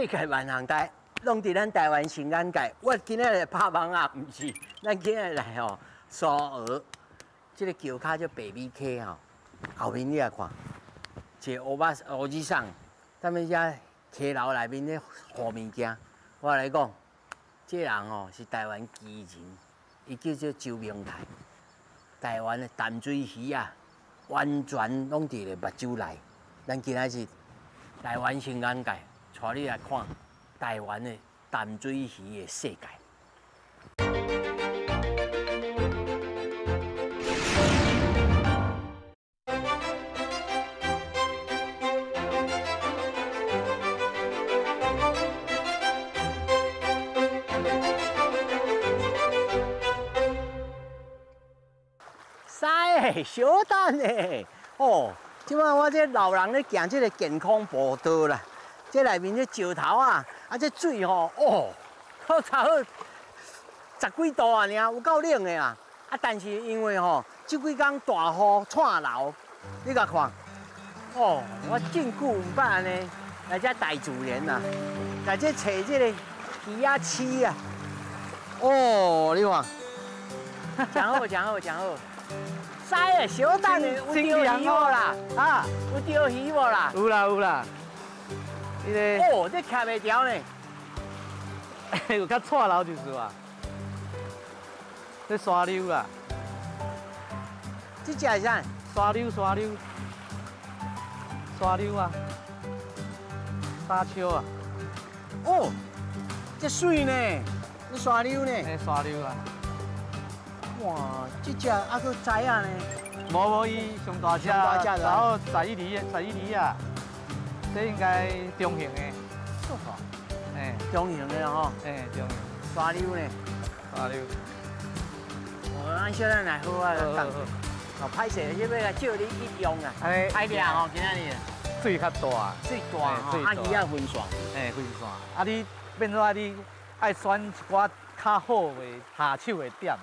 世界万行台，攏佇咱台灣新眼界。我今仔來拍網仔，毋是，咱今仔來吼蘇澳，這个橋跤叫白米溪吼。後面你來看，一个烏巴烏子桑，踮咧遮溪流內面咧糊物件。我來講，這个人吼是台灣奇人，伊叫做周明泰。台灣的淡水魚啊，完全攏佇咧目睭內。咱今仔日台灣新眼界，帶你來看台灣的淡水魚的世界。师，小等下，哦，这摆我这老人咧行这个健康步道啦，这内面这石头啊，啊这水吼，哦，好差好十几度啊，尔有够冷的啦。啊，但是因为吼，这几工大雨串流，你共看，哦，我真久毋捌按呢来遮大自然啊，来这揣这个鱼仔鼠啊，哦，你看，真好，真好，真好。师啊，小等下，有钓鱼无啦？啊，有钓鱼无啦？有啦有啦。彼个哦，这徛袂牢呢。有较蔡流就是啊。这沙溜啦。这只是啥？沙溜沙溜。沙溜啊。沙丘啊。哦，这媠呢？这沙溜呢？嘿，沙溜啊。哇，这只还阁知影呢？无无，伊上大只，然后11厘，11厘啊，这应该中型的。错错，哎，中型的吼。哎，中型。沙溜呢？沙溜。哦，咱小等来好啊，讲。哦，歹势，这欲来借你去用啊。歹掠吼，今仔日。水较大。水大吼，啊鱼仔分线。哎，分线。啊，你变做啊，你爱选一寡较好的下手的点。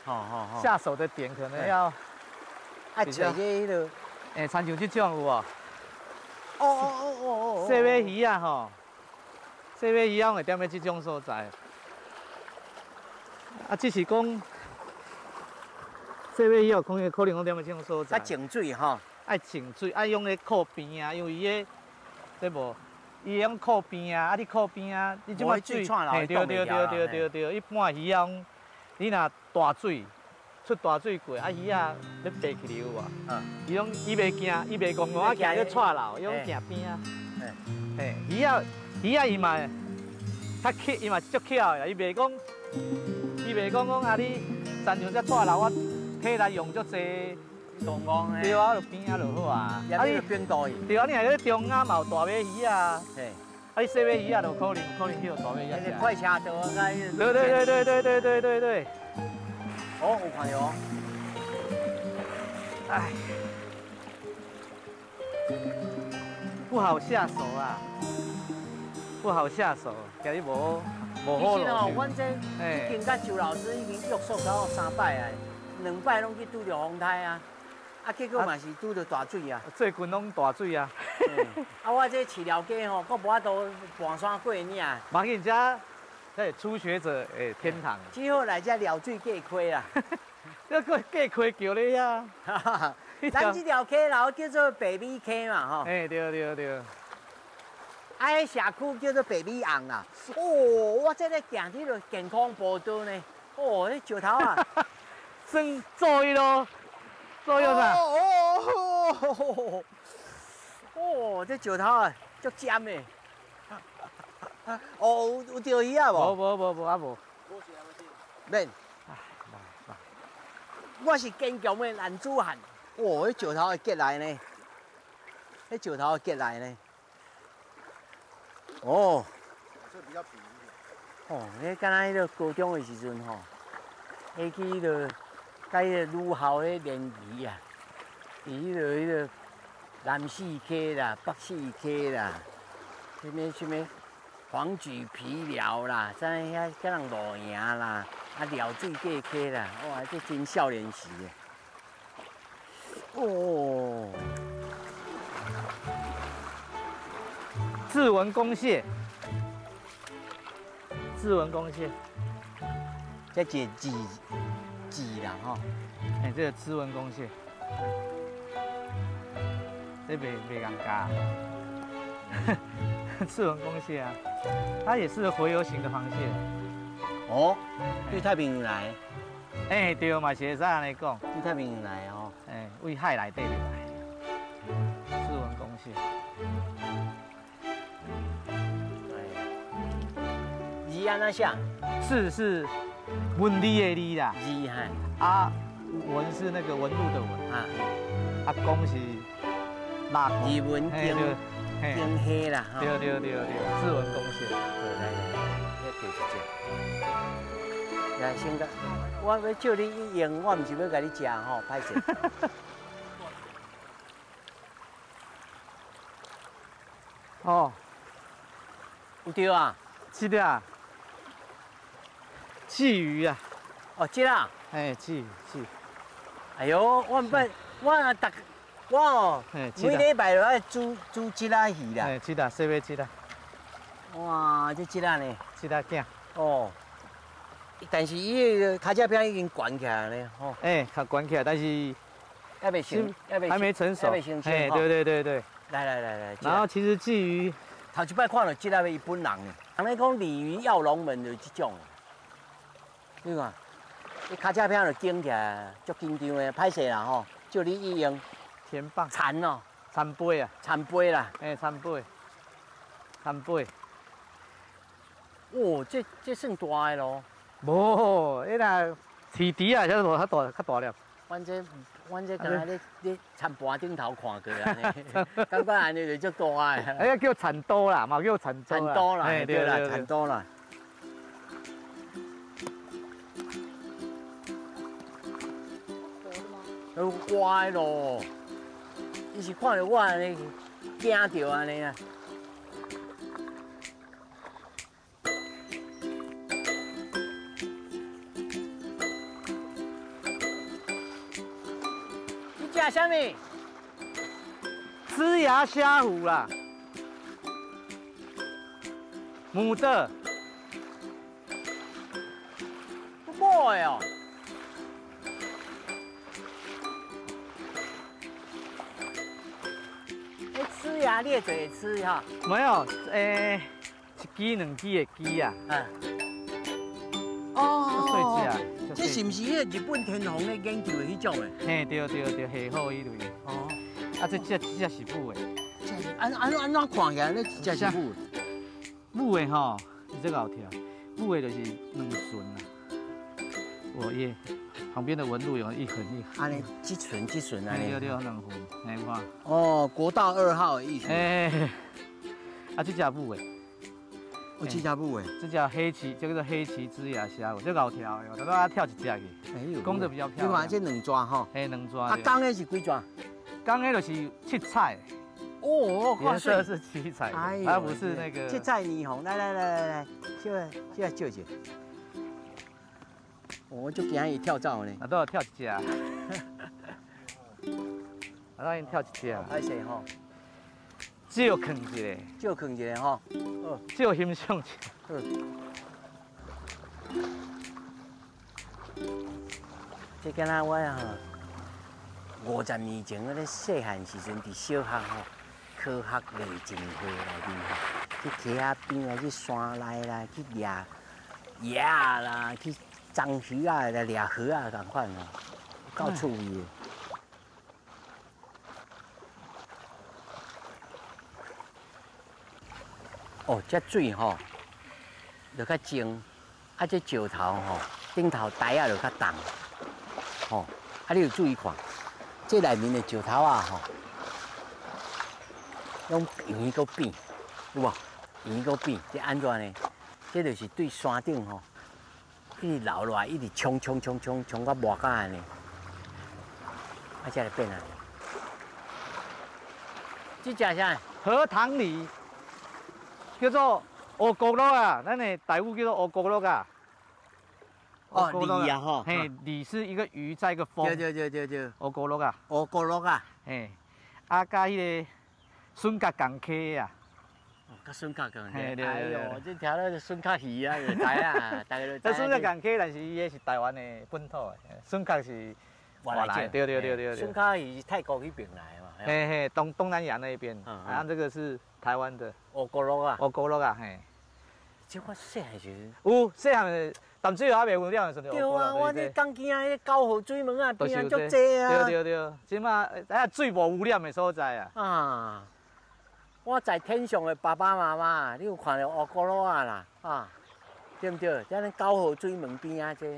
好好好，下手的点可能要爱揣这彼个，欸，亲像这种有无？哦哦哦哦哦，细尾鱼仔吼，细尾鱼仔会踮咧这种所在。啊，只是讲细尾鱼仔可能可能拢踮咧这种所在。爱静水吼，爱静水，爱用咧靠边啊，因为伊个对无？伊用靠边啊，啊你靠边啊，你这摆水，嘿，对对对对对对，一般鱼仔拢。你若大水出大水过，啊鱼仔咧爬起来有无？伊拢伊袂惊，伊袂戆戆啊行咧蔡流，伊拢行边啊。嘿，鱼仔鱼仔伊嘛较巧，伊嘛足巧的啦，伊袂讲伊袂讲讲啊你亲像这蔡流，我体力用足济，戆戆的。对啊，就边仔就好啊。啊你边度去？对啊，你若咧中亚嘛有大尾鱼仔。嘿。啊，你细尾鱼仔就可能可能去予大尾鱼仔食。快车道啊！对对对对对对对对对。哦，有看到。哎，不好下手啊，不好下手，今日无无好。其实哦，阮这已经佮周老师已经约束到三摆啊，两摆拢去拄著风台啊。啊，结果嘛是拄著大水啊！最近拢大水啊！啊，我这饲料鸡吼，阁无法度跋山过岭。无紧，这这初学者的天堂。只好来这撩水过溪啦。这过过溪桥咧遐。咱这条溪流叫做白米溪嘛，吼。哎，对对对。啊，彼社区叫做白米红啦。哦，我这咧行这个健康步道呢。哦，彼石头啊，算做伊咯。做啥？哦哦哦！这石头啊，足尖的。哦，有钓鱼仔无？无无无无啊无。免。我是坚强的男子汉。哦，彼石头会结来呢。彼石头会结来呢。哦。这比较平一点。哦，你敢若彼个高中的时阵吼，彼去彼个。佮彼个女校咧联谊啊，伫彼个南势溪啦、北势溪啦，啥物啥物黄咀皮寮啦，啥遐佮人露营啦，啊撩水过溪啦，哇，这真少年时的。哦，志文公蟹，刺纹公蟹。这一个字字啦吼。哎，这个刺纹公蟹，这袂袂共教。刺纹公蟹啊，它也是洄游型的螃蟹。哦，对太平洋来。哎，对嘛，是会使按呢讲。对太平洋来哦。哎，为海内底入来。刺纹公蟹。字按怎写？刺是文字的字啦。字嘿。啊，纹是那个纹路的纹。啊。啊，公是蜡。字纹经经黑啦。对对对对，刺纹公蟹。来来，来钓一只。来，先甲，我欲借你用，我毋是欲共你食吼，歹势。哦，有钓啊？这个啊，鲫鱼啊。哦，这啊。哎，鲫鱼，鲫。哎呦，我毋捌，我逐，我哦，每礼拜都爱煮煮这仔鱼啦。哎，这仔，细尾这仔。哇，这这仔呢？这仔囝。哦。但是伊个跤趾片已经悬起来呢，吼。哎，较悬起来，但是还未成，还没成熟。还没成熟。哎，对对对对。来来来来。然后其实鲫鱼，头一摆看到这个伊本人呢，人咧讲鲤鱼跃龙门就是这种。你看，伊跤趾片就卷起来，足紧张的，歹势啦吼，借你一用。田蚌。田哦。田贝啊。田贝啦。哎，田贝。田贝。哦，这算大的咯。无，彼个饲猪啊，才无较大，较大粒。阮这敢若咧餐盘顶头看过按呢，感觉按呢就足大的。哎，叫田刀啦，嘛叫田刀。田刀啦，对啦，田刀啦。有乖咯，伊是看著我按呢惊著按呢啊。啥物？枝牙虾虎啦，母的，母的哦。哎，呲牙咧嘴吃哈？没有，欸，一支两支的支啊。嗯。哦。细只啊。这是毋是彼个日本天皇咧研究的彼种的？嘿，对对对，下好彼类。哦。啊，这这这是母的。按按按怎看起来咧？这是母的。母的吼，伊这个后跳，母的就是两唇啦。哦耶，旁边的纹路有一横一横。按呢，这唇这唇按呢。对对，两份，嘿，有看。哦，国道2号的意思。哎。啊，这只母的。哦，这只母的，这只黑鳍，这个叫黑鳍枝牙虾，这够跳的，等下跳一只去。哎呦，公的比较漂亮。你看这两抓吼，嘿，两抓。啊，公的是几抓？公的就是七彩。哦，颜色是七彩，它不是那个。七彩霓虹，来来来来来，小小借一下。我就惊伊跳走呢。啊，都要跳一只。啊，让伊跳一只。歹势吼。借囥一下，借囥一下吼，借欣赏一下。这敢若我吼，50年前我咧细汉时阵，伫小学吼，科学内进会内面吼，去溪仔边啊，去山内啦，去掠鱼啦，去章鱼啊，来掠河啊，仝款吼，够趣味的。哦，这水吼，就较静，啊，这石头吼，顶头台仔就较重，吼，啊，你有注意看，这内面的石头啊，吼，拢圆阁扁，有无？圆阁扁，这按怎呢？这就是对山顶吼，一直流落来，一直冲冲冲冲冲到磨到按呢，啊，才会变按呢。这只啥？荷塘鲤。叫做乌骨螺啊，咱的台语叫做乌骨螺啊。哦，鲤啊吼，嘿，鲤是一个鱼在一个风。对对对对对。乌骨螺啊。乌骨螺啊。嘿，啊，佮彼个笋甲共溪啊。哦，佮笋壳仝。哎呦，这听了笋壳鱼啊，就知啊，大家都知。这笋壳仝起，但是伊个是台湾的本土的，笋壳是外来。对对对对对。笋壳鱼是泰国那边来的嘛？嘿嘿，东南亚那边，啊，这个是台湾的。乌骨碌啊。乌骨碌啊，嘿。这我细汉时。有细汉的淡水还袂有了的时阵。对啊，我咧江边啊，彼九号水门啊边啊足济啊。对对对，这马啊水无污染的所在啊。啊。我在天上的爸爸妈妈，你有看到乌骨碌啊啦？啊，对毋对？在咱九号水门边啊，这，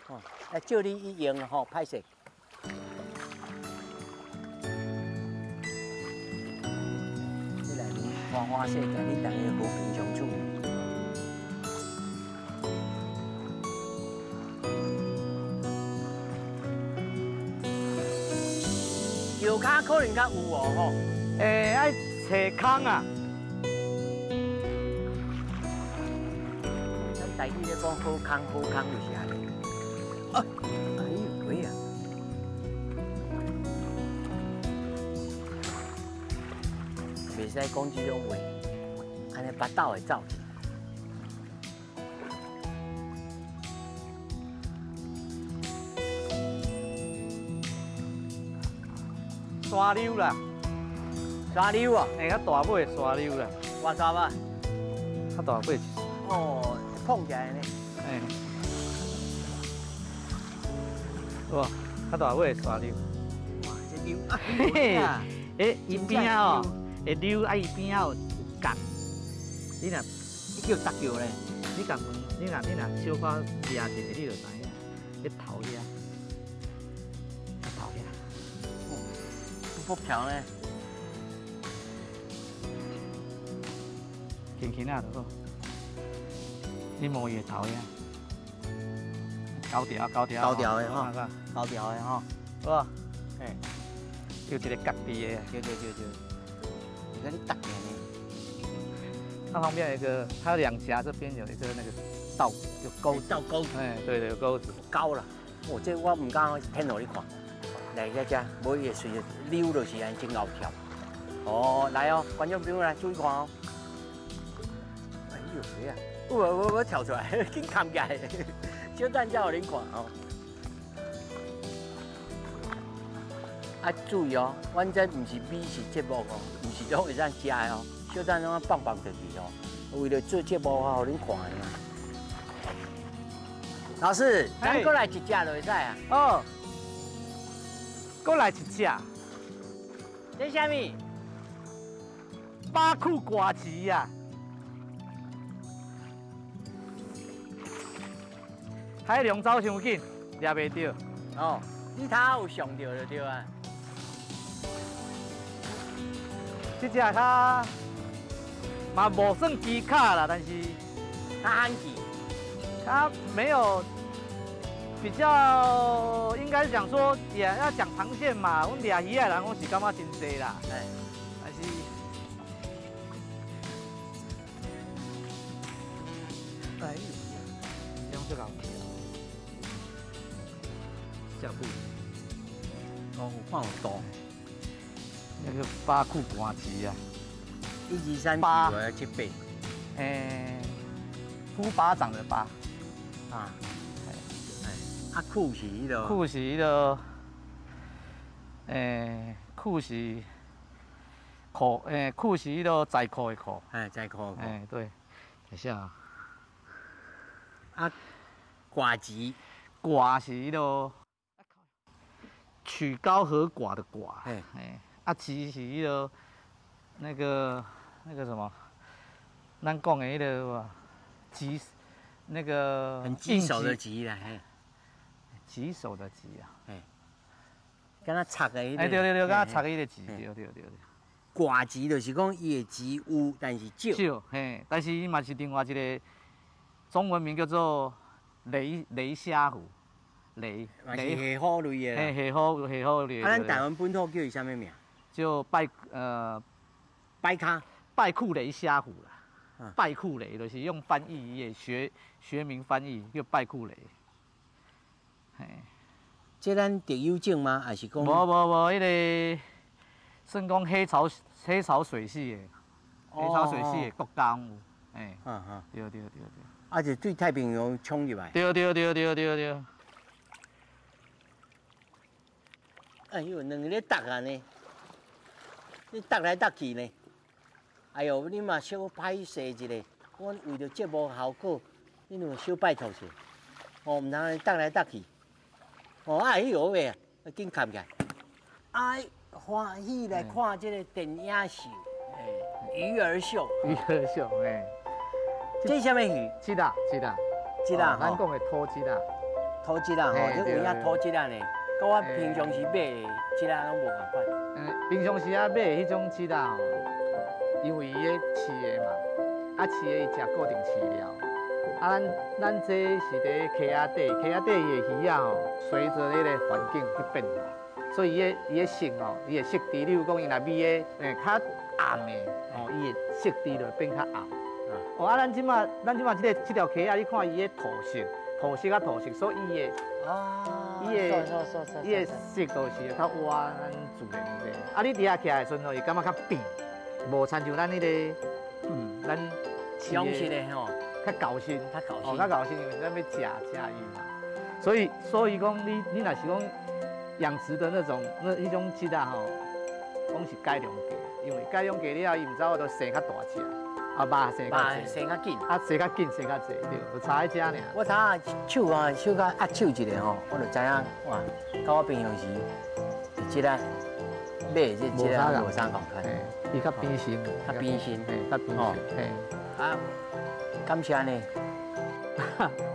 哦，来借你一用吼，歹势。这内面花花世界，你大家和平相处。药卡可能较有哦吼。欸，爱找空啊！咱台语咧讲好空好空就是按呢。啊，哎呦喂啊！袂使讲这种话，按呢腹肚会走去。沙溜啦。沙溜啊！欸，较大尾的沙溜啦。偌大啊？较大尾。哦，碰起来呢。欸。哇，较大尾的沙溜。哇，这溜啊！嘿嘿。欸，伊边仔哦，会溜啊，伊边仔有角。你若叫搭桥咧？你共问，你若小可掠一下，你就知影。彼头遐，头遐。卜跳呢？轻轻啊就好，你摸伊的头遐，高调高调。高调的吼，高调的吼，好无？嘿，有一个角伫的。对对对对，你看你搭的呢。它旁边有一个，它两颊这边有一个那个倒有钩子，倒钩子。哎，对对，有钩子。高啦，哦，这我唔敢天予你看。来遮遮，无伊会随着溜落去，安真𠢕跳。哦，来哦，观众朋友来注意看哦。哎呦喂啊！我跳出来，紧扛起来，小等才予恁看哦。啊，注意哦，阮这毋是美食节目哦，毋是拢会当食的哦。小等拢放放进去哦，为了做节目啊，予恁看的。老师，咱阁来一只就会使啊。哦，阁来一只。这啥物？巴库瓜子啊。海龙走伤紧，掠袂著。哦，你头有上著就对啊。这只较嘛无算机卡啦，但是较罕见，它没有比较，应该讲说也要讲长线嘛。阮掠鱼的人，我是感觉真济啦。哎，但是，哎呦，这种足够。下不，哦，有看有大，那个巴库瓜子啊， 1、2、3、4、5、6、7、8，欸，呼巴掌的巴，啊，啊，库是彼个，库是彼个，欸，库是库，欸，库是彼个在库的库，哎，在库，哎，对，等一下啊，瓜子，瓜是彼个。曲高和寡的寡，哎，啊，其实是彼个那个什么，咱讲的彼个棘，那个很棘手的棘啦，嘿，棘手的棘啊，哎，敢若插的彼个，哎，对对对，敢若插的彼个棘，对对对。寡棘就是讲伊的棘有，但是少。少，嘿，但是伊嘛是另外一个中文名叫做雷虾虎。雷雷虾虎类的，嘿，虾虎虾虎类。啊，咱台湾本土叫伊啥物名？叫拜卡拜库雷虾虎啦。拜库雷就是用翻译也学名翻译叫拜库雷。嘿，这咱特有种吗？还是讲？无无无，彼个算讲黑潮水系的。黑潮水系的国家拢有，哎，嗯嗯，对对对对。啊，就对太平洋冲入来。对对对对对对。哎呦，两个咧搭啊呢，你搭来搭去呢。哎呦，你嘛小歹势一下，我为著节目效果，你嘛小拜托者，哦，毋通搭来搭去。哦，哎呦喂，紧盖起来。哎，欢喜来看这个电影秀，鱼儿秀。鱼儿秀，哎。这啥物鱼？鯽仔，鯽仔，鯽仔，咱讲的土鯽仔。土鯽仔吼，这有影土鯽仔呢。佮我平常时买的鯽仔拢无仝款。嗯，平常时啊买的彼种鯽仔吼，因为伊咧饲的嘛，啊饲的伊食固定饲料，啊咱这是伫溪仔底，溪仔底伊的鱼仔吼，随着彼个环境去变化，所以伊的色吼，伊的色调，例如讲伊若米的较暗的，哦，伊的色调就会变较暗。哦，啊，咱这马这条溪仔，你看伊的土色，土色啊土色，所以伊的。哦，伊的色度是较活咱自然的。啊，你伫遐徛的时阵吼，会感觉较扁，无亲像咱彼个，咱养殖的吼，较厚身，较厚身，哦，较厚身，因为咱欲食食伊嘛。所以讲，你若是讲养殖的那种那彼种鯽仔吼，讲是改良过，因为改良过了后，伊毋知影都生较大只。啊，肉生较济，生较紧，啊，生较紧，生较济，对，就差彼遮尔。我头仔手啊，手较压手一下吼，我就知影，哇，佮我平常时这个买的这个无啥仝款。伊较扁身，较扁身，嘿，较扁身，嘿。啊，感谢呢。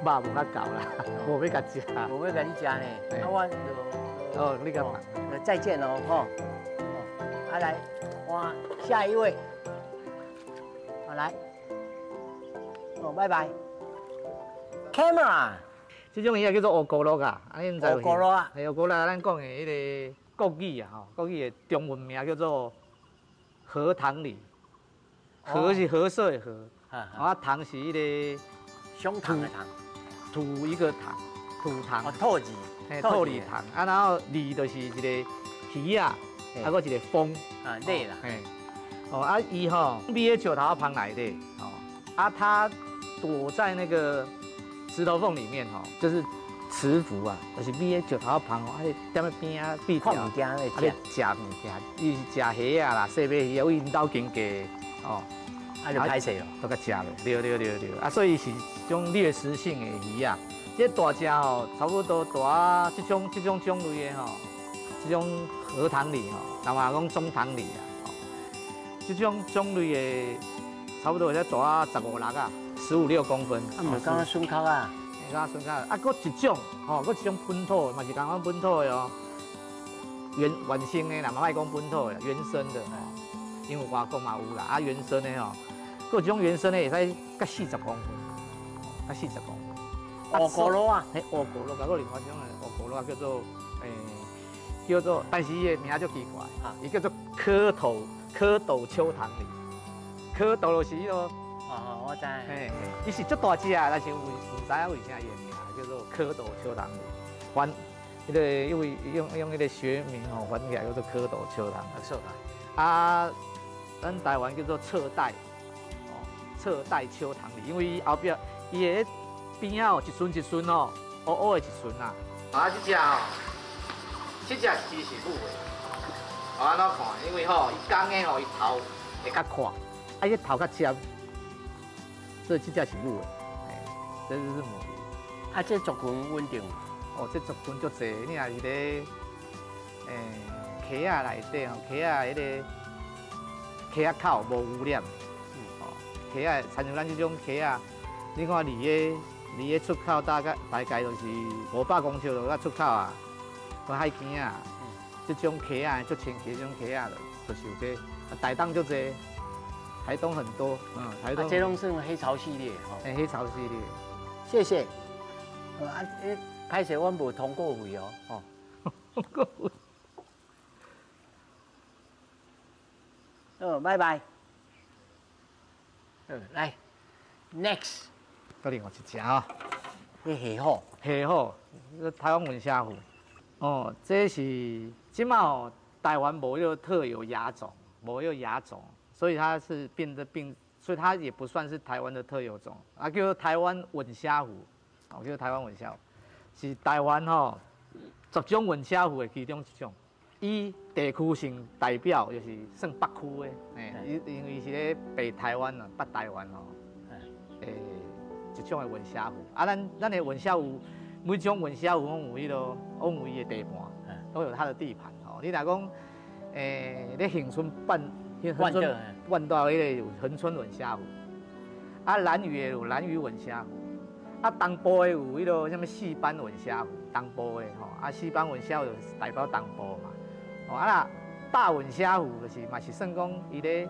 肉无较厚啦，无欲共食。无欲共你食呢。啊，我就哦，你共忙。再见喽，吼。啊，来，换下一位。好来，哦，拜拜。Camera，这种鱼仔叫做乌骨碌啊，啊，你毋知乌骨碌啊？嘿，乌骨碌，咱讲的彼个国语啊，吼，国语的中文名叫做荷塘鲤。荷是褐色的荷，啊，塘是彼个胸膛的塘，土一个塘，土塘。哦，土字，嘿，土字塘。啊，然后鲤就是一个鱼仔，啊，阁一个风。啊，鲤啦。嘿。哦啊，伊吼覕佇石头仔缝内底，哦啊，它躲在那个石头缝里面吼，就是潜伏啊，就是覕佇石头仔缝哦，啊，踮咧边仔避看物件咧食，啊，食物件，伊是食虾仔啦，细尾鱼仔，为𪜶兜经过，哦，啊就歹势咯，都共食落，对对对对，啊，所以是种掠食性的鱼仔，这大只吼，差不多大啊，这种种类的吼，这种荷塘鲤吼，人嘛讲中塘鲤啊。这种种类的，差不多会使大啊十五六啊，十五六公分。啊，毋是敢若笋壳啊？敢若笋壳啊，阁一种，吼，阁一种本土的，嘛是仝款本土的哦。原生的啦，嘛莫讲本土的，原生的吼。因为外国嘛有啦，啊，原生的吼，阁有一种原生的会使佮40公分，佮四十公分。乌骨碌啊？嘿，乌骨碌，佮另外一种的乌骨碌啊，叫做叫做，但是伊的名足奇怪，伊叫做蝌蚪。蝌蚪秋塘鲤，蝌蚪就是彼个，哦哦，我知。嘿，伊是足大只啊，但是毋知影为啥伊的名叫做蝌蚪秋塘鲤，翻，彼个因为用彼个学名吼翻起来叫做蝌蚪秋塘。错啊。啊，咱台湾叫做侧带，哦，侧带秋塘鲤，因为伊后壁伊的边仔哦一顺一顺哦，乌乌的一顺啊。啊，这只哦，这只其实是母的。我按怎看？因为吼，伊公的吼，伊头会较阔，啊，伊头较尖，所以这只是母的，嘿，这就是母鱼。啊，这族群稳定。哦，这族群足济，你若是咧，溪仔内底吼，溪仔彼个溪仔口无污染，哦，溪仔亲像咱这种溪仔，你看离个出口大概就是500公尺就到出口啊，个海边啊。这种溪仔，足清气，这种溪仔就是有这，啊，台东足济，台东很多，台东。啊，这拢算黑潮系列吼。欸，黑潮系列。谢谢。啊，歹势，阮无通过费哦，吼。通过费。好，拜拜。来，next。阁另外一只哦。这虾虎。虾虎，台湾吻虾虎。哦，这是这马哦，台湾无彼个特有亚种，无彼个亚种，所以它是变得病，所以它也不算是台湾的特有种，啊，叫做台湾吻虾虎，哦，叫做台湾吻虾虎，是台湾吼10种吻虾虎的其中一种。以地区性代表就是算北区的，欸，因为是咧北台湾啊，北台湾吼，欸，一种的吻虾虎。啊，咱的吻虾虎，每种吻虾虎拢有彼个，拢有伊的地盘，都有它的地盘吼。你若讲，欸，咧恒春半，恒春半岛彼个有恒春吻虾虎，啊，兰屿的有兰屿吻虾虎，啊，东部的有彼个啥物四斑吻虾虎，东部的吼，啊，四斑吻虾虎就是代表东部嘛。哦，啊啦，大吻虾虎就是嘛是算讲伊咧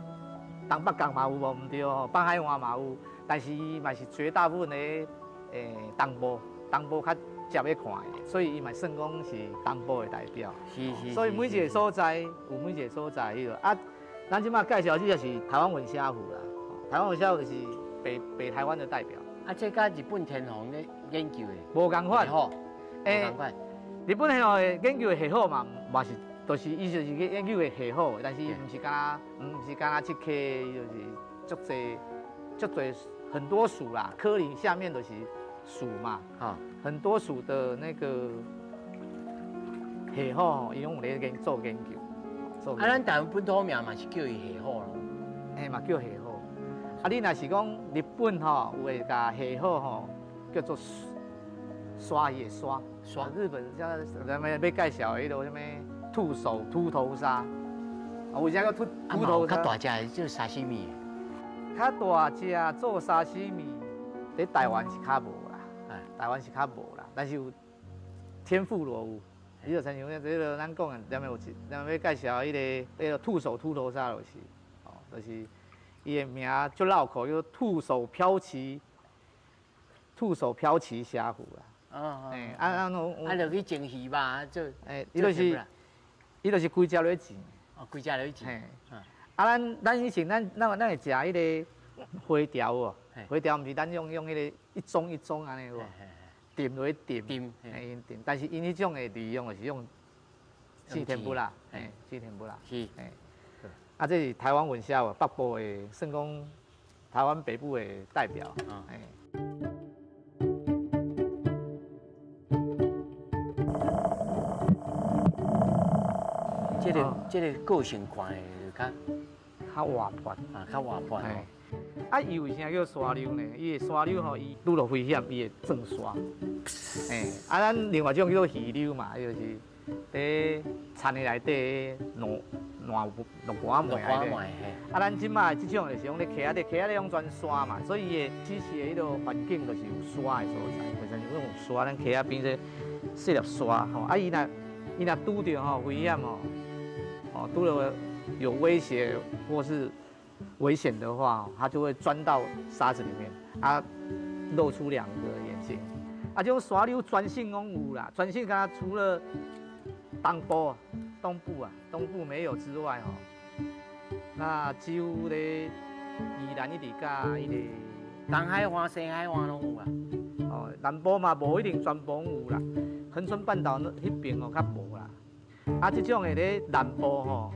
东北角嘛有无毋对吼，北海岸嘛有，但是伊嘛是绝大部分的东部较接咧看的，所以伊嘛算讲是东部的代表。是是。所以每一个所在有每一个所在彼个啊，咱这摆介绍这个是台湾吻虾虎啦，台湾吻虾虎就是北台湾的代表。啊，这佮日本天皇咧研究的无仝款吼，无仝款。日本天皇的研究的下好嘛，嘛是。就是伊就是去研究的下好，但是伊毋是干焦，毋是干焦这科，伊就是足济足济很多属啦，科里下面就是属嘛，哈，很多属的那个下好，伊拢有咧研做研究。啊，咱台湾本土名嘛是叫伊下好咯，嘿嘛叫下好。啊，你若是讲日本吼，有会共下好吼叫做鲨鱼的鲨，鲨。日本像咱们欲介绍的彼个啥物？兔首秃头鲨，啊，为啥叫秃秃头鲨？较大只做沙西米，较大只做沙西米，伫台湾是较无啦，台湾是较无啦，但是有天妇罗有，你就亲像这个咱讲的，前面有一，咱欲介绍彼个兔首秃头鲨就是，哦，就是伊的名足绕口，叫做兔首飘鳍，兔首飘鳍虾虎啦。哦，欸，啊啊，啊，就去蒸鱼吧，做，欸，伊就是。伊就是规只落去煎，哦，规只落去煎。嘿，啊，咱以前咱会食彼个花雕无？花雕毋是咱用彼个一盅一盅按呢无？浸落去浸，浸，嘿，浸。但是𪜶彼种的利用就是用四天不啦，嘿，四天不啦。是，嘿。啊，这是台湾吻虾虎，北部的，算讲台湾北部的代表。嘿。这个个性看的就较活泼啊，较活泼。啊，伊为啥叫沙溜呢？伊的沙溜吼，伊拄著危险，伊会转沙。欸，啊，咱另外一种叫做鱼溜嘛，伊就是伫田的内底烂烂烂瓜糜内底。啊，咱这摆这种就是讲咧溪仔底，溪仔底拢全沙嘛，所以伊的栖息的彼个环境就是有沙的所在，为啥因为有沙，咱溪仔边这细粒沙吼，啊，伊若拄著吼危险吼。哦，拄著有威胁或是危险的话，它就会钻到沙子里面，啊，露出两个眼睛。啊，这种沙溜全省拢有啦，全省敢除了东部、东部啊，东部没有之外，吼，那几乎咧宜兰一直佮彼个东海岸、西海岸拢有啊。哦，南部嘛无一定全部有啦，恒春半岛那彼边哦较无啦。啊，这种的咧南部吼，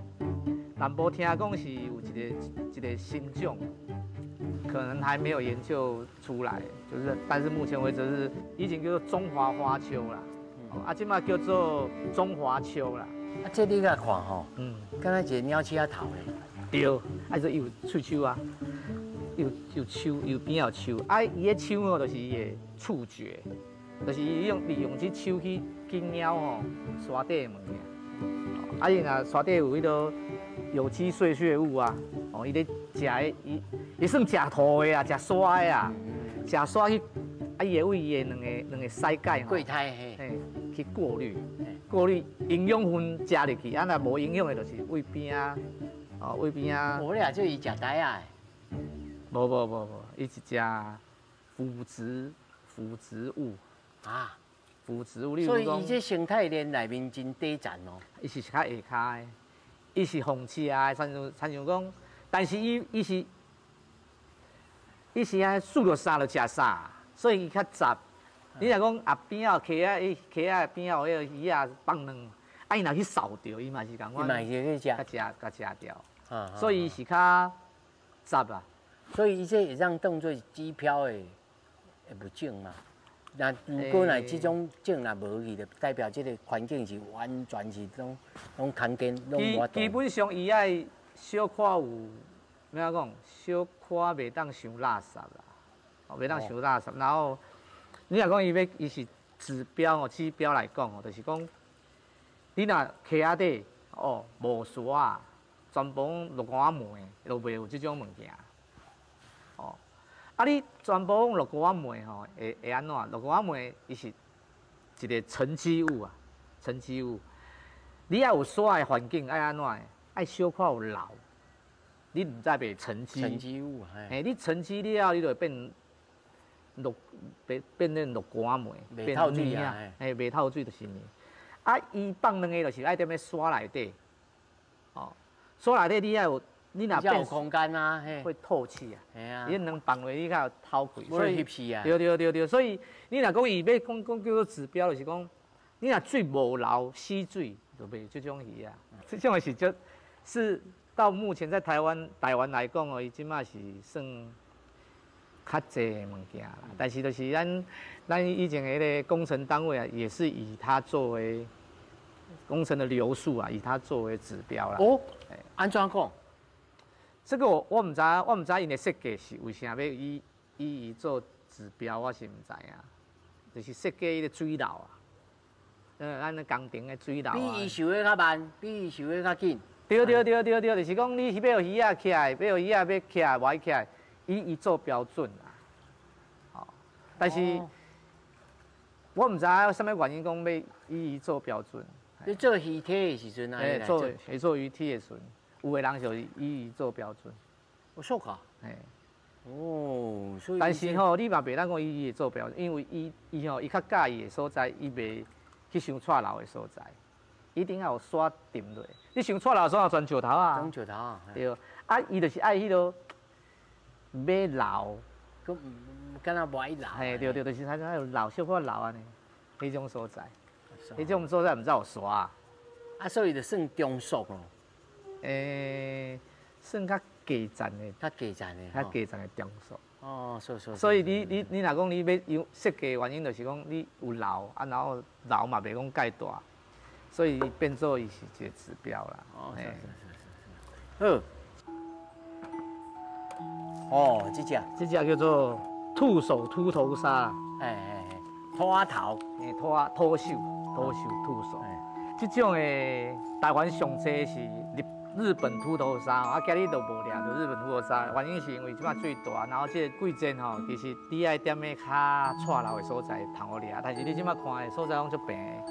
南部听讲是有一个新种，可能还没有研究出来，就是，但是目前为止是以前叫做中华花鳅啦，啊，这摆叫做中华鳅啦。啊，这你来看吼，敢若一个鸟鼠仔头咧。对，啊，这伊有喙须啊，有须，有边有须，啊，伊的须吼就是伊的触觉，就是伊利用这须去猫吼沙底的物件。啊，伊若沙底有彼个有机碎屑物啊，哦，伊咧食的，伊算食土的啊，食沙的啊，食沙去，啊，伊会为伊的两个鳃盖吼，过胎嘿，嘿，去过滤，过滤营养分食入去，啊，若无营养的，就是胃边啊，哦，胃边啊。无咧，这伊食呆啊。无，伊是食腐殖物啊。腐殖物，所以伊这生态链内面真短暂哦。伊是较下跤的，伊是防刺啊，亲像讲，但是伊是按四落沙就食沙，所以伊较杂。你若讲啊边仔溪仔，伊溪仔边仔有彼个鱼仔放卵，啊伊若去扫著，伊嘛是仝款，伊嘛是去食，共食，共食掉。所以伊是较杂啊。所以伊這會當當做指標的物種嘛。那如果若這種種若無去，就代表這個環境是完全是攏空間，攏無法度。基本上伊愛小可有，欲怎講？小可袂當傷垃圾啦，哦，袂當傷垃圾。然後你若講伊欲伊是指標哦，指標來講哦，就是講你若溪仔底哦無沙，全部落菇仔糜，就袂有這種物件。哦，啊你全部攏落菇仔糜吼，會按怎？落菇仔糜伊是一個沉積物啊，沉積物。你愛有沙的環境，愛按怎？愛小可有老，你毋知袂沉積。沉積物，嘿，你沉積了後，你就會變落變落菇仔糜，袂透水啊！嘿，袂透水就是泥。啊，伊放卵的就是愛踮咧沙內底，哦，沙內底你愛有，你若變空間啊，嘿，會透氣啊。嘿啊，你卵放落你較有透氣，所以翕死啊。對對對對，所以你若講伊欲講叫做指標，就是講你若水無流死水，就袂這種魚啊。這種的是就是到目前在台灣來講哦，伊這馬是算較濟的物件啦。但是就是咱以前的彼個工程單位啊，也是以它作為工程的流速啊，以它作為指標啦。哦，按怎講？這個我毋知𪜶的設計是為啥欲以伊做指標，我是毋知影。就是設計彼個水流啊，咱的工程的水流啊。比伊受的較慢，比伊受的較緊。對對對對對，就是講你欲予魚仔起來，欲予魚仔欲起來，無愛起來，以伊做標準啦。哦，但是我毋知影啥物原因講欲以伊做標準。你做魚體的時陣啊？做魚體的時陣，有的人就以伊做標準。我說卡。嘿。哦，所以。但是吼，你嘛袂當講以伊做標準，因為伊吼，伊較佮意的所在，伊袂去傷掣流的所在，一定要有沙沉落。你傷掣流所在全石頭啊。全石頭啊。對，啊，伊就是愛彼落欲流，閣敢若無愛流。嘿，對對，就是它有流，小可流按呢，彼種所在。彼種所在毋知有沙啊，所以就算中速咯。算較低層的，較低層的，較低層的中速。哦，是是。所以你若講你欲用設計原因，就是講你有流啊，然後流嘛袂講蓋大，所以變做伊是一個指標啦。哦，是是是是。好。哦，這隻，這隻叫做兔首禿頭鯊。哎哎哎，拖頭，欸，拖手，拖手兔首。這種的台灣上濟是日本禿頭鯊，啊，今日都無掠著日本禿頭鯊，原因是因為這擺水大，然後這個季節吼，其實你愛踮咧較掣流的所在通好掠，但是你這擺看的所在攏足平的，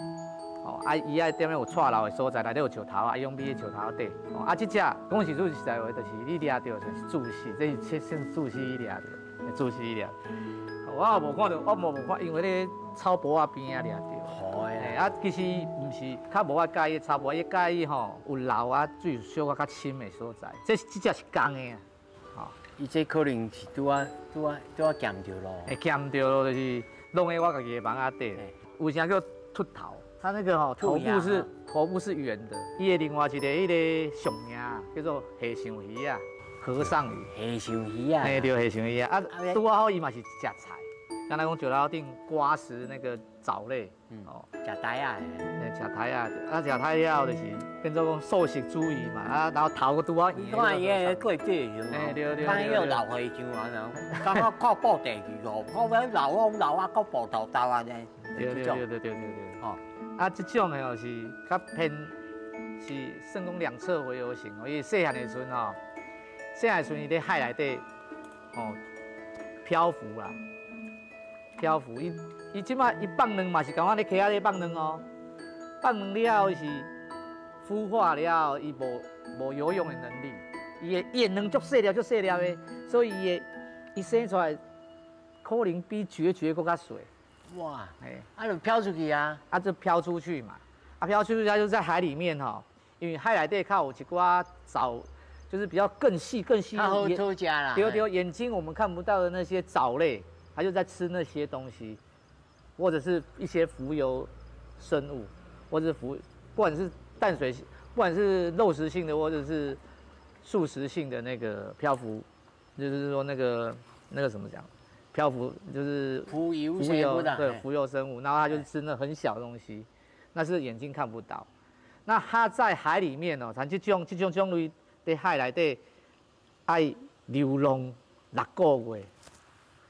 哦，啊，伊愛踮咧有掣流的所在，內底有石頭啊，伊攏佇咧石頭底，哦，啊，這隻講實實在話，就是你掠著就是注死，這是算注死掠著，注死掠。我也無看著，我無看，因為咧草埔仔邊仔掠著。啊，其實毋是，較無愛佮意草埔，伊佮意吼有流啊水小可較深的所在。這隻是公的啊，吼。伊這可能是拄仔撿著咯。會撿著咯，就是弄在我家己的網仔底。有啥叫禿頭？它那個吼頭部是圓的。伊的另外一個彼個俗名叫做和尚魚啊，和尚魚。和尚魚啊。嘿，對，和尚魚啊，啊，拄仔好伊嘛是食菜。敢若講石頭頂刮食那個藻類，哦，食苔仔，食苔仔，啊，食苔了後就是變做講素食主義嘛，啊，然後頭閣拄仔圓。你看伊个過節時陣，對對，看伊個老和尚啊，感覺靠布袋去哦，靠欲老啊老啊，靠布頭頭按呢。對對對對對對對，吼，啊，這種的哦是較偏是算講兩側洄游型哦，伊細漢的時陣吼，細漢的時陣伊佇海內底，吼，漂浮啦。漂浮，伊這擺伊放卵嘛是共款咧溪仔咧放卵哦，放卵了後是孵化了後，伊無游泳的能力，伊的卵足細粒足細粒的，所以伊生出來可能比孑孓閣較細。哇，欸，啊就飄出去啊，啊就飄出去嘛，啊飄出去，它就在海裡面吼，因為海內底較有一寡藻，就是比較更細更細。較好討食啦。對對，眼睛我們看不到的那些藻類。他就在吃那些東西，或者是一些浮游生物，或者是不管是淡水，不管是肉食性的，或者是素食性的那個漂浮就是说那个怎么讲，漂浮就是浮游生物，对，浮游生物，然后它就吃那很小的东西，那是眼睛看不到。那它在海里面哦，像这种种类在海内底爱流浪六个月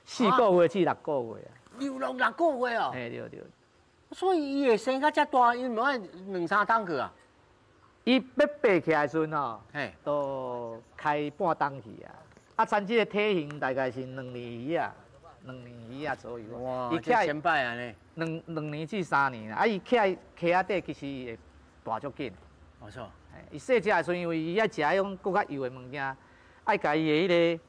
，4个月至六个月啊。流浪六个月哦。嘿，对对。所以伊会生甲遮大，伊毋爱两三冬去啊。伊欲爬起来时阵吼，都开半冬去啊。啊，像这个体型大概是两年鱼啊，2年鱼啊左右。哇，伊起先摆啊呢？两年至3年啦。啊，伊起来溪仔底其实会大足紧。没错。伊细只的时阵，因为伊爱食彼种阁较幼的物件，爱共伊的彼个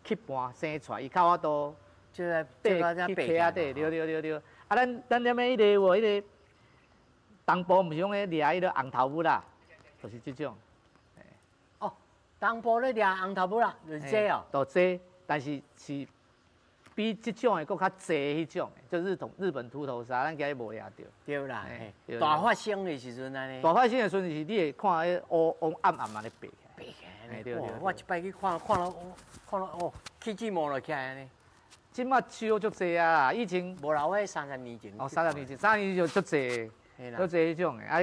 吸盘生出来，伊较有法度这个爬去溪仔底，对对对对。啊，咱踮咧彼个有无？彼个东部毋是讲咧掠彼个红头母啦，就是这种。哦，东部咧掠红头母啦，就是这哦。就这，但是是比这种的阁较济彼种的，就是日本秃头鲨，咱今日无掠著。对啦，大发生的时阵按呢。大发生的时阵是，你会看彼乌乌暗暗按呢爬起来。爬起来。对对。我一摆去看，看到哦，起鸡毛落起来按呢。这马少足济啊！以前无啦，我三十年前。哦，三十年前，三十年前就足济，足济彼种的。啊，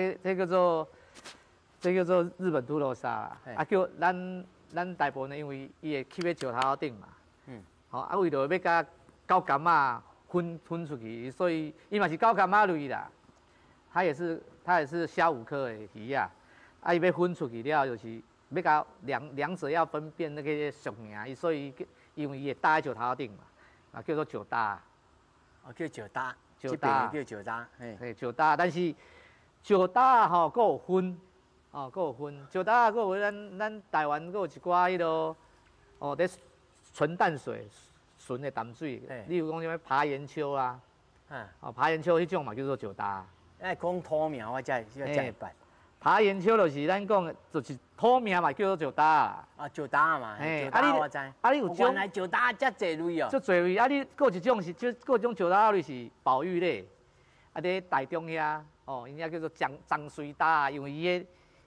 这叫做日本秃头鲨啦。啊，叫咱大部分因为伊会吸咧石头顶嘛。吼，啊，为著欲共狗柑仔分出去，所以伊嘛是狗柑仔类啦。它也是虾蛄科的鱼仔。啊，伊欲分出去了，就是欲共两者要分辨那个属名，伊所以因为伊会搭佇石头顶嘛。啊，叫做石焦，哦，叫石焦，石焦叫石焦，嘿，石焦，但是石焦吼，阁有分，哦，阁有分，石焦阁有咱台湾阁有一寡彼落，哦，咧纯淡水、纯的淡水，例如讲啥物爬岩鳅啊，哦，爬岩鳅彼种嘛叫做石焦。哎，讲土名我才会捌。爬岩鳅就是咱讲的，就是土名嘛，叫做石焦啊。啊，石焦嘛，石焦我知。啊，你有种？原来石焦遮济类哦。足济类啊！你阁有一种是，就阁有一种石焦类是保育类，啊，伫台中遐，哦，𪜶遐叫做樟水焦，因为伊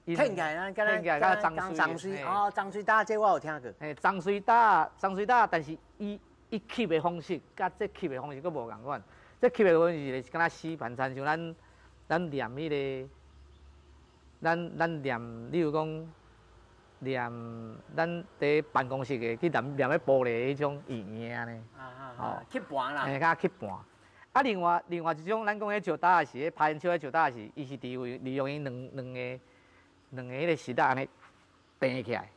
个，听起来咱听起来敢若樟水哦，樟水焦这我有听过。嘿，樟水焦，樟水焦，但是伊吸的方式，佮这吸的方式阁无仝款。这吸的方式是敢若死盘亲像咱念彼个。咱念，例如讲念咱伫办公室的去念念彼玻璃彼种圆圆按呢，哦，吸盘啦，嘿，较吸盘。啊，另外一种，咱讲彼石焦是彼爬岩鳅彼石焦是，伊是利用伊两个彼个舌仔按呢弹起来，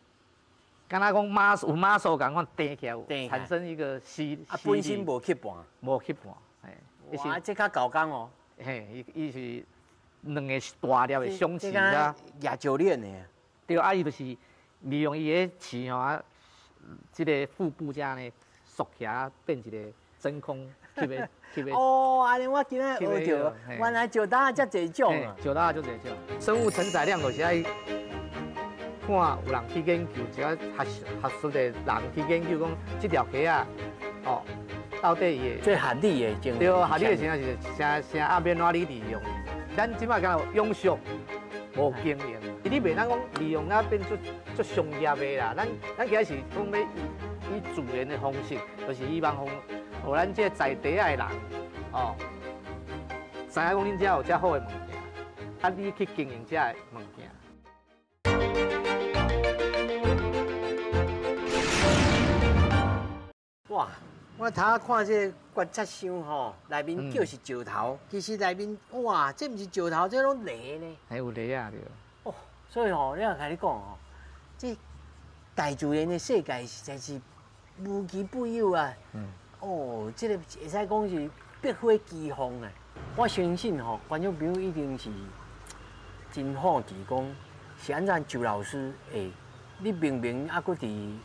敢若讲妈有妈手仝款弹起来，有产生一个吸。啊，本身无吸盘，无吸盘，嘿。哇，这较厚工哦。嘿，伊是。两个大粒的双翅啊，亚石链的。对，啊，伊就是利用伊的翅吼啊，这个腹部遮呢缩起来，变一个真空吸的吸的。哦，按呢我今仔学著，原来石焦遮济种啊。石焦足济种，生物承载量就是爱看有人去研究，一个学术的人去研究讲这条溪仔哦，到底伊的最合理的对，合理的情况是啥啥啊，欲按怎你利用？咱这马敢若永续无经营，你袂当讲利用啊变做做商业的啦。咱其实是讲欲以自然的方式，就是希望予咱这在地的人，哦，知影讲恁遮有遮好的物件，啊，你去经营遮的物件。哇！我头仔看这个观察箱吼，内面叫是石头，其实内面哇，这毋是石头，这拢泥呢。还有泥啊，对。哦，所以吼，你若共你讲吼，这大自然的世界实在是无奇不有啊。哦，这个会使讲是百花齐放啊。我相信吼，观众朋友一定是真好奇，讲是按怎周老师会，你明明犹阁伫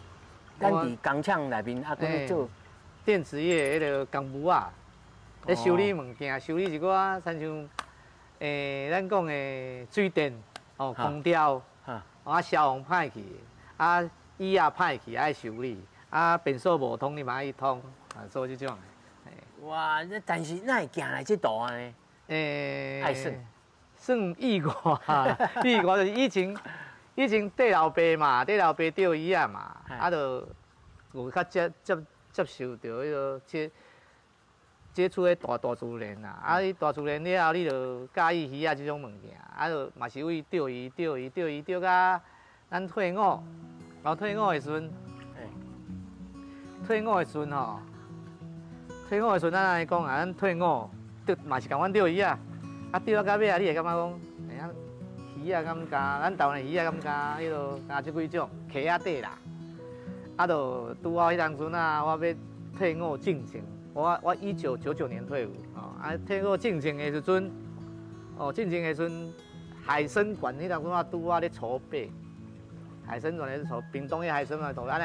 咱伫工厂内面犹阁咧做。电子业彼个工务仔，咧修理物件，修理一寡亲像，咱讲的水电，哦，空调，啊，消防歹去，啊，椅仔歹去爱修理，啊，便所无通你嘛爱通，啊，做这种的。哇，这但是哪会行来这途按呢？爱算算意外，意外就是以前缀老爸嘛，缀老爸钓鱼仔嘛，啊，就有較接受著彼个接觸彼大自然啦。啊，你大自然了後，你就佮意魚仔這種物件，啊，就嘛是為釣魚、釣魚、釣魚釣甲咱退伍，然後退伍的時陣，退伍的時陣吼，退伍的時陣咱按呢講啊，咱退伍釣嘛是共款釣魚仔，啊釣啊到尾啊，你會感覺講，欸啊魚仔敢加，咱台灣的魚仔敢加彼落加這幾種溪仔底啦，啊，就拄好彼當陣啊，我欲退伍進前，我1999年退伍，哦，啊退伍進前的時陣，哦進前的時陣，海生館彼當陣我拄好咧籌備，海生館咧籌，屏東的海生館，啊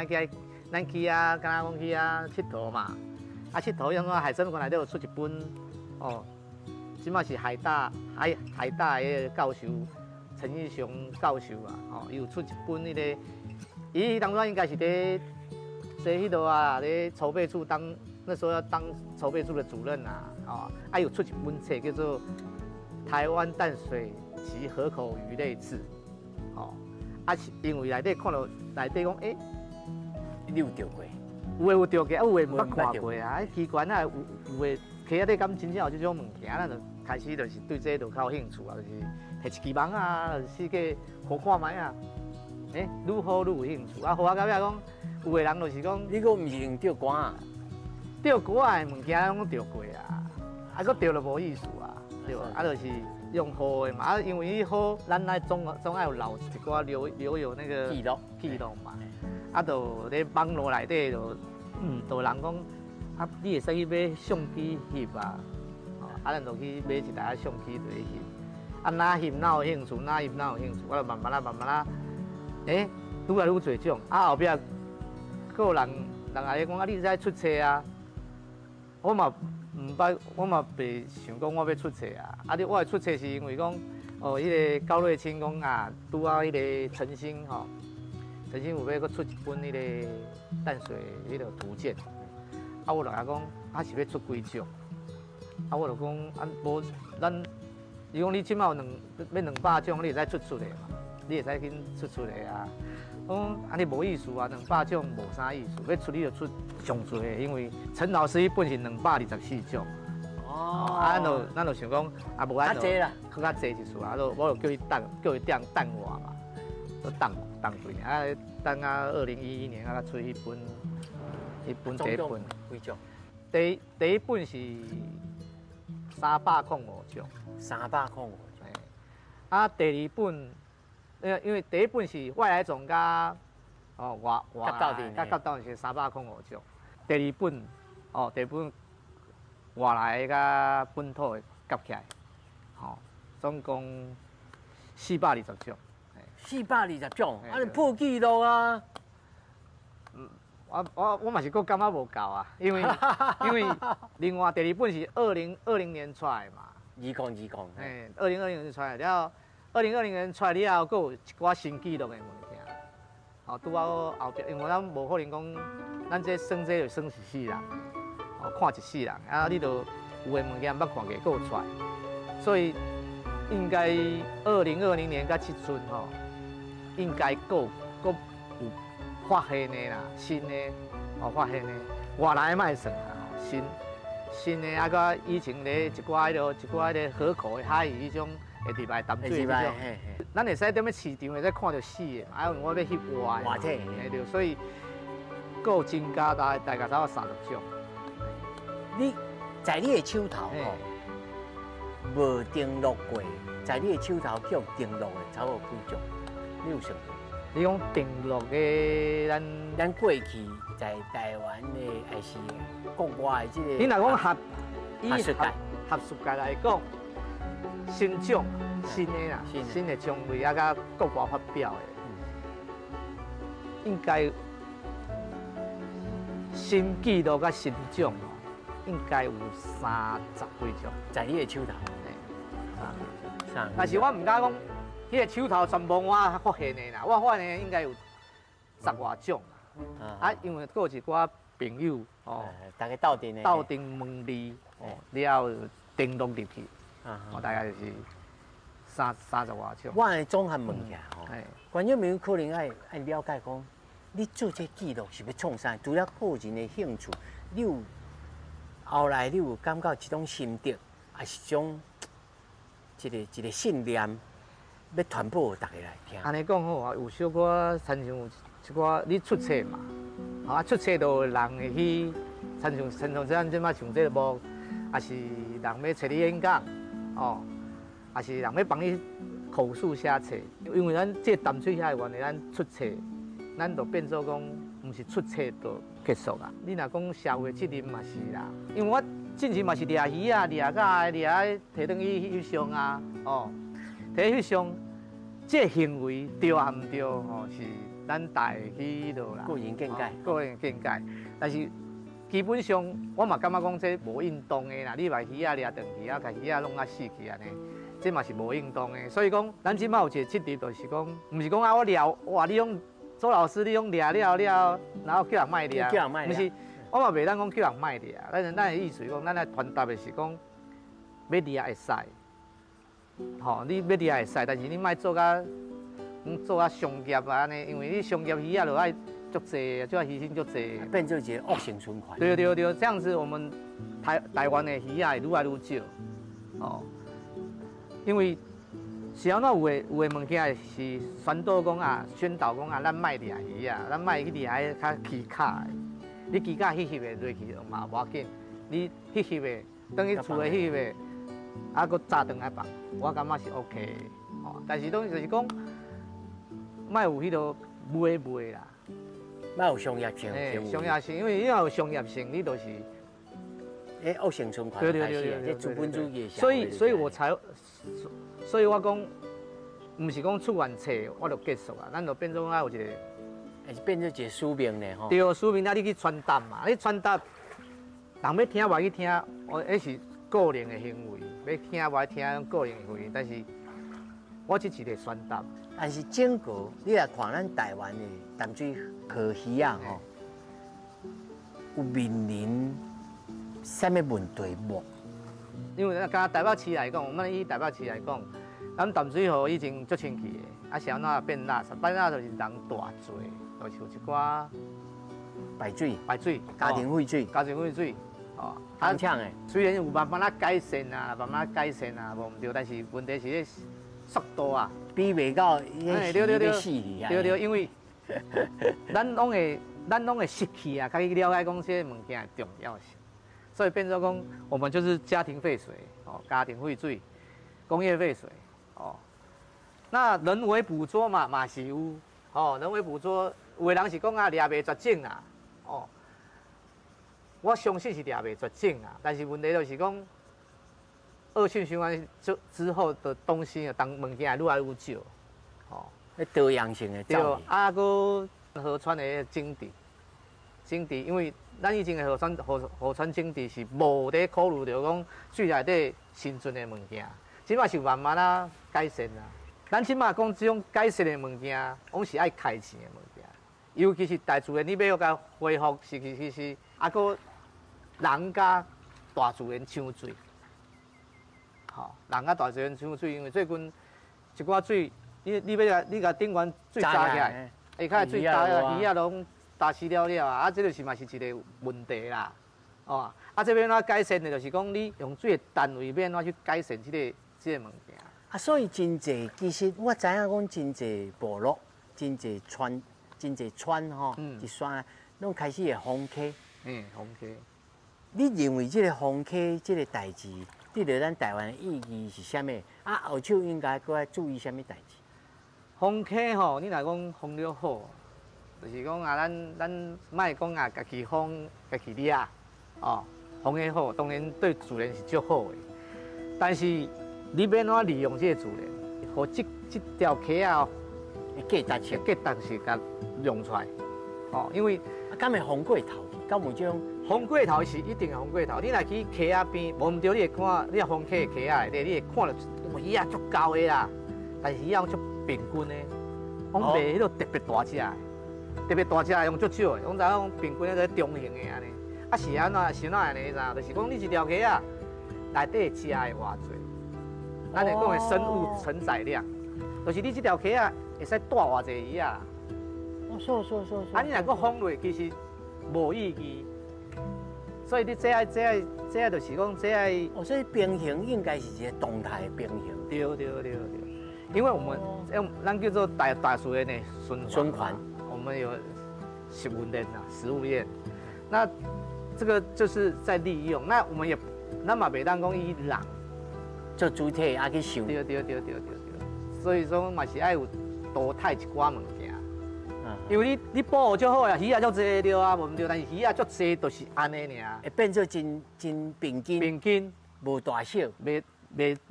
咱去啊，敢若講去遐𨑨迌嘛，啊𨑨迌彼當陣海生館內底有出一本，哦，這馬是海大的彼個教授陳義雄教授啊，哦，伊有出一本彼個，伊當初應該是佇彼度啊，佇籌備處當那時候要當籌備處的主任啊，哦，啊有出一本冊叫做《台灣淡水及河口魚類志》，哦，啊是因為內底看著內底講，欸，你有釣過？有的有釣過，啊有的毋捌看過啊，奇怪啊，有的溪仔底敢真正有這種物件，咱就開始就是對這個就較有興趣啊，就是提一支網啊，四界看看覓啊，欸，愈好愈有興趣，啊好啊到尾講，有的人就是講，你閣毋是用釣竿仔？釣竿仔的物件攏釣過啊，啊，閣釣就無意思啊，對無？啊，就是用魚的嘛，啊，因為魚，咱愛總愛有留一寡留有那個記錄記錄嘛，啊，就咧網路內底就，就有人講，啊，你會使去買相機翕啊，啊，咱就去買一台相機佇咧翕，啊，哪翕哪有興趣，哪翕哪有興趣，我就慢慢啊慢慢啊，欸，愈來愈濟種，啊，後壁閣有人來講，啊，你會使出冊啊。我嘛毋捌，我嘛袂想講我欲出冊啊！啊，你我會出冊是因為講，哦，彼個高瑞清講啊，拄好彼個陳興吼，陳興有欲閣出一本彼個淡水彼個圖鑑，啊，我就共伊講，啊是欲出幾種？啊，我就講啊，無咱，伊講你這馬有欲200種，你會使出的嘛？你會使緊出的啊！我講按呢無意思啊，200種無啥意思，欲出你就出上濟的，因為陳老師彼本是224種。哦，啊，咱就想講，啊，無咱就閣較濟一次啊，就我就叫伊等，叫伊等等我嘛，就等等幾年，啊，等啊，2011年啊，才出彼本，彼本第一本。幾種？第一本是305種。305種。啊，第二本。因為第一本是外來種佮哦外外佮鬥陣是305種。第二本哦，第二本外來的佮本土的夾起來，吼，總共420種。420種，啊你破紀錄啊！我嘛是閣感覺無夠啊，因為另外第二本是二零二零年出來嘛。2020。嘿，二零二零年出來了。2020年出來了後，閣有一寡新紀錄的物件。吼，拄好後壁，因為咱無可能講，咱這算這就算一世人，哦，看一世人，啊，你著有的物件毋捌看過，閣有出來，所以應該二零二零年佮這陣吼，應該閣有發現的啦，新的哦發現的，外來的莫算啦，新的啊，佮以前咧一寡彼落一寡彼個河口的海魚彼種。會入來淡水彼種，咱會使踮咧市場會使看著死的嘛，啊，因為我欲翕活的，活體，嘿對，所以閣有增加大概差不多30種。你在你的手頭吼，無登錄過，在你的手頭去予登錄的，差不多幾種？你有算過？你講登錄的咱咱過去在台灣的，還是國外的這個？你若講學術界，學術界來講，新種。新的啦，新的種類啊，佮國外發表的，應該新紀錄佮新種哦，應該有30幾種。在你的手頭，30幾種。但是我毋敢講，彼個手頭全部我發現的啦，我發現的應該有10外種。啊，因為閣有一寡朋友哦，大家鬥陣的，鬥陣問字哦，了後登錄入去，哦，大概就是30外種。我按呢綜合問起來吼，觀眾朋友可能愛了解講，你做這記錄是欲創啥？除了個人的興趣，你有後來你有感覺一種心得，抑是種一個一個信念，欲傳播予大家來聽？按呢講好啊，有小可親像有一寡你出冊嘛，啊出冊就有人會去，親像咱這擺上這個幕，抑是人欲揣你演講，哦，抑是人欲幫你口述寫冊，因為咱這淡水遐的原來咱出冊，咱就變做講，毋是出冊就結束啊。你若講社會責任嘛是啦，因為我進前嘛是掠魚啊，掠甲掠提轉去翕相啊，哦，提翕相，這個行為對抑毋對吼，是咱大家去彼落啦。個人見解。個人見解，但是基本上我嘛感覺講這無應當的啦。你把魚仔掠轉去啊，共魚仔弄啊死去按呢，這嘛是無應當的。所以講，咱這擺有一個責任，就是講，毋是講啊，我掠哇，你講周老師，你講掠了了，然後叫人莫掠，叫人莫掠，毋是，我嘛袂當講叫人莫掠。咱的意思講，咱來傳達的是講，欲掠會使，吼，你欲掠會使，但是你莫做甲，做甲商業啊按呢，因為你商業魚仔就愛足濟，就愛犧牲足濟，變做一個惡性循環。對對對，這樣子我們台灣的魚仔會愈來愈少，哦，因為是按怎有的物件是宣導講啊，宣導講啊，咱莫掠魚仔，咱莫去掠彼較起跤的，你起跤翕翕的落去嘛無要緊，你翕翕的，轉去厝內翕翕的，啊，閣紮轉來放，我感覺是 OK 的，哦，但是當就是講，莫有彼個買賣啦，莫有商業性，商業性，因為你若有商業性，你就是，惡性循環，對對對對，這資本主義的所以，所以我才，所以我講，毋是講出完冊我就結束啊，咱就變做愛有一個，會變做一個使命呢吼。對，使命啊，你去傳達嘛，你傳達，人欲聽無愛去聽，哦，彼是個人的行為，欲聽無愛聽，個人行為，但是，我只是咧傳達。但是整個你來看咱台灣的淡水河魚仔吼，有面臨啥物問題無？因為敢台北市來講，我們以台北市來講，咱淡水河以前足清氣的，啊是按怎變垃圾？變垃圾就是人大濟，就是有一寡排水、排水、家庭廢水、家庭廢水，哦，啊，的。雖然有慢慢仔改善啊，慢慢改善啊，無毋對，但是問題是咧速度啊，比袂到彼個魚欲死去啊。對對，因為咱攏會失去啊，較去了解講這個物件的重要性，所以變做講，我們就是家庭廢水，哦，家庭廢水，工業廢水，哦，那人為捕捉嘛，嘛是有，哦，人為捕捉，有的人是講啊，掠袂絕種啊，哦，我相信是掠袂絕種啊，但是問題就是講，惡性循環之後的東西啊，當物件會愈來愈少，哦，多樣性的對，啊，閣河川的整治，整治，因為咱以前的河川整治是無咧考慮著講水內底生存的物件，這擺是慢慢仔改善啊。咱這擺講這種改善的物件，攏是愛開錢的物件，尤其是大自然，你欲共恢復，是其實啊，閣人佮大自然搶水，吼，人佮大自然搶水，因為最近一寡水，你欲共你共頂懸水焦起來，下跤水焦啊，魚仔攏焦死了了啊！啊，這就是嘛是一個問題啦，哦，啊，這欲按怎改善的，就是講你用水的單位欲按怎去改善這個物件。啊，所以真濟，其實我知影講真濟部落、真濟村、真濟村吼，一山攏開始會封溪。嗯，封溪。你認為這個封溪這個代誌，對著咱台灣的意義是啥物？啊，後手應該閣愛注意啥物代誌？封溪吼，你若講封了好，就是講啊，咱莫講啊，家己封，家己掠，哦，封得好，當然對自然是足好的。但是你欲按怎利用這個自然，予這條溪仔價值性，價值是共用出來，哦，因為啊，敢會封過頭？敢有這種封過頭是一定會封過頭。你若去溪仔邊，無毋對，你會看，你若封溪的溪仔內底，你會看著魚仔足厚的啦，但是魚仔攏足平均的，攏袂彼落特別大隻的，特別大隻的攏足少的，攏知影講平均的中型的按呢。啊是按怎是按怎按呢？你知影？就是講你一條溪仔內底食的偌濟，咱會講的生物承載量，就是你這條溪仔會使帶偌濟魚仔。哦，是是是是。啊，你若閣封落，其實無意義。所以你這愛這愛這愛就是講這愛。哦，所以平衡應該是一個動態的平衡。對對對對，因為我們用咱叫做大大自然的循循環，我們有食物鏈啊，食物鏈。那這個就是在利用，那我們也，咱嘛袂當講以人做主體啊去想。對對對對對對，所以說嘛是愛有淘汰一寡物件。因為你保護足好啊，魚仔足濟對啊，無毋對，但是魚仔足濟就是按呢爾，會變做真真平均，平均無大小，袂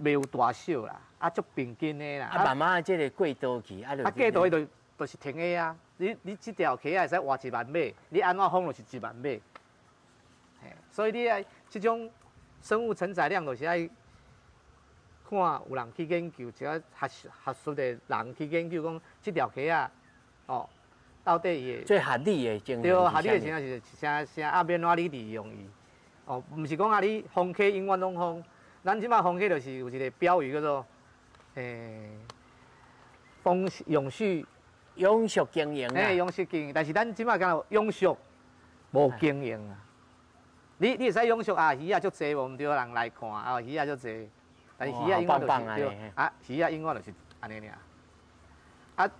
有大小啦，啊足平均的啦。啊慢慢這個過渡去，啊就過渡去就是停的啊。你這條溪仔會使活1萬尾，你按怎封就是1萬尾。所以你愛這種生物承載量，就是愛看有人去研究，一個學術的人去研究講這條溪仔，哦，到底伊的最合理的情形，對，合理的情形是啥啥啊？欲按怎你利用伊？哦，毋是講啊，你封溪永遠攏封。咱這擺封溪就是有一個標語叫做，封永續永續經營啊，永續經營。但是咱這擺敢若永續無經營啊。你會使永續啊，魚仔足濟無毋對，人來看啊，魚仔足濟，但是魚仔永遠就是對啊，魚仔永遠就是按呢爾。啊，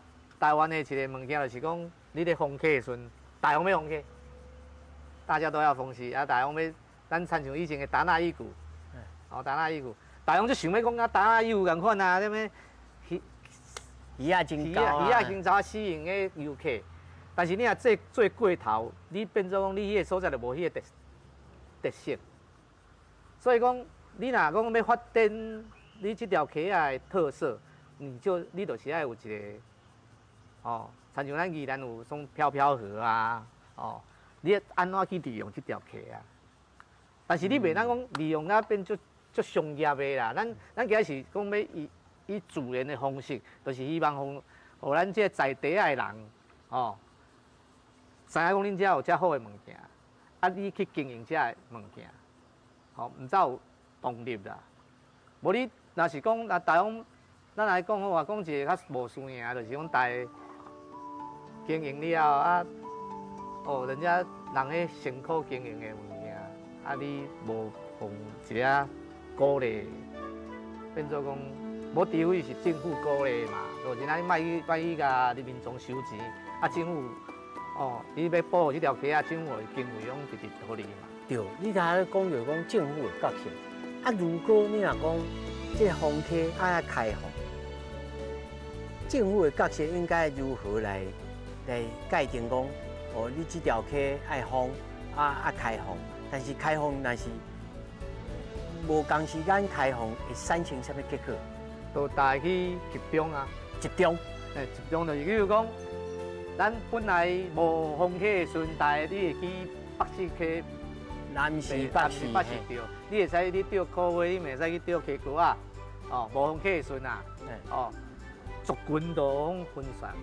台灣的一個物件就是講，你咧封溪的時陣，大風欲封溪，大家都要封溪啊，大風欲，咱親像以前的達那伊谷，哦，達那伊谷，大風就想欲講甲達那伊谷仝款啊，啥物魚仔真高魚仔先走吸引的遊客，但是你若做做過頭，你變做講你彼個所在就無彼個特色，所以講，你若講欲發展你這條溪仔的特色，你就是愛有一個，哦，親像咱宜蘭有創飄飄河啊，哦，你按怎去利用這條溪啊？但是你袂當講利用啊變做足商業的啦。咱今仔是講欲以自然的方式，就是希望予咱這在地仔的人，哦，知影講恁遮有遮好的物件。啊！你去經營這个物件，吼，毋才有動力啦。無你若是講啊，大風，咱來講好啊，講一個較無輸贏，就是講大家經營了後啊，哦，人家人彼辛苦經營的物件，啊，你無予一個鼓勵，變做講，無除非是政府鼓勵嘛，就是咱莫去莫去共人民眾收錢，啊，政府。哦，你欲保護這條溪仔，政府的經費攏直直予你嘛。對，你頭先講著講政府的角色。啊，如果你若講這個封溪愛開放，政府的角色應該如何來界定講？哦，你這條溪愛封啊開放，但是開放若是無仝時間開放，會產生啥物結果？就大家去集中啊！集中，集中就是比如講。咱本來無封溪的時陣，大家你會去北勢溪、南勢北勢，北勢對，你會使你釣苦尾，你嘛會使去釣溪膏仔，哦，無封溪的時陣啊，哦，族群都攏分散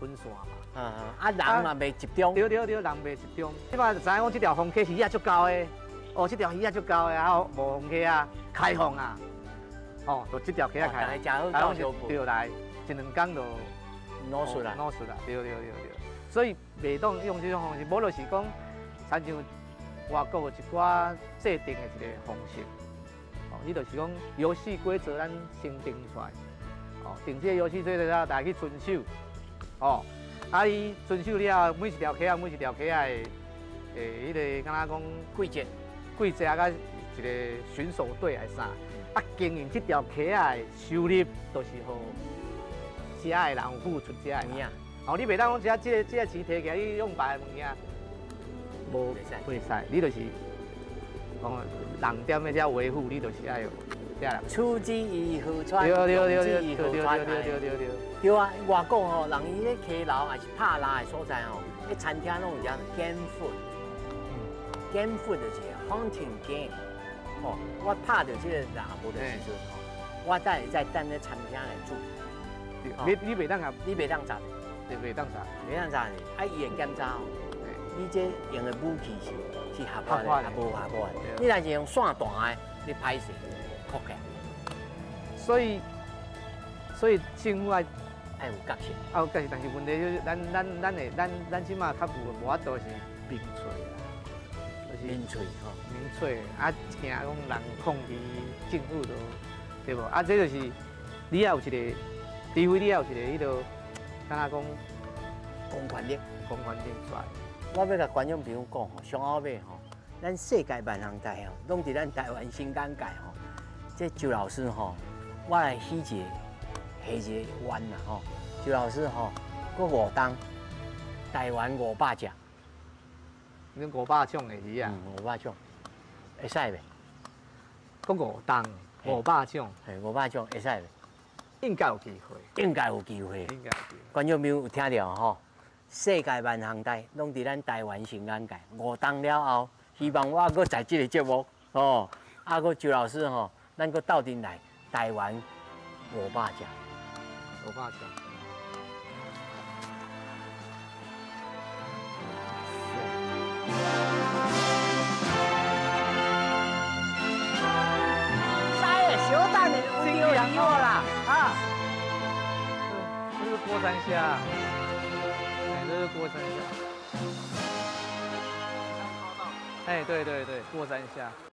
分散嘛，啊人嘛袂集中，對對對，人袂集中。你嘛知影講這條封溪魚仔足夠的，哦，這條魚仔足夠的啊，無封溪啊，開放啊，哦，就這條溪仔開放，大家對來一兩工就。攞出來，攞出來，對對對對，所以袂當用這種方式，無就是講，親像外國有一寡制定的一個方式，哦，你就是講遊戲規則咱先定出來，哦，定這個遊戲規則了，大家去遵守，哦，啊，伊遵守了後，每一條溪仔，每一條溪仔的，彼個敢若講規則，規則啊，佮一個巡守隊來啥，啊，經營這條溪仔的收入，就是予遮的人有付出遮的物件，哦，你袂當講這個錢提起來，你用別的物件，無袂使，你就是講人踮咧遮維護，你就是愛有遮人。出之於河川，對對對對對對對對對。對啊，外國吼，人伊咧溪流還是拍獵的所在吼，彼餐廳攏有遮 game food，game food 就是 hunting game。哦，我拍著這个獵物的時陣吼，我才會再等咧餐廳來煮。你袂當啊，你袂當炸，對，袂當炸，袂當炸。啊，伊會檢查吼，你這用的武器是合法的，抑無合法的。你若是用線彈的，你歹勢，扣起來。所以政府愛愛有覺性。啊有覺性，但是問題就是咱這馬較無法度是民粹啦，就是民粹吼，民粹啊，驚講人控制政府都對無？啊，這就是你也有一個，除非你也有一個彼個，敢若講公權力，公權力出來。我欲共觀眾朋友講吼，上後尾吼，咱世界萬行台吼，攏佇咱台灣新港界吼。這周老師吼，我來許一個，許一個願啦吼。周老師吼，閣五冬台灣500隻，你500種的魚啊？500種，會使袂？閣五冬500種，嘿，500種會使袂？應該有機會，應該有機會，應該有機會。觀眾朋友有聽著吼？世界萬行台攏佇咱台灣新港界，五冬了後，希望我閣在這個節目吼，啊，閣周老師吼，咱閣鬥陣來台灣五百隻，500隻。师，小等下，有钓魚啦，啊！這是過山蝦。這是過山蝦，哎，對對對，過山蝦。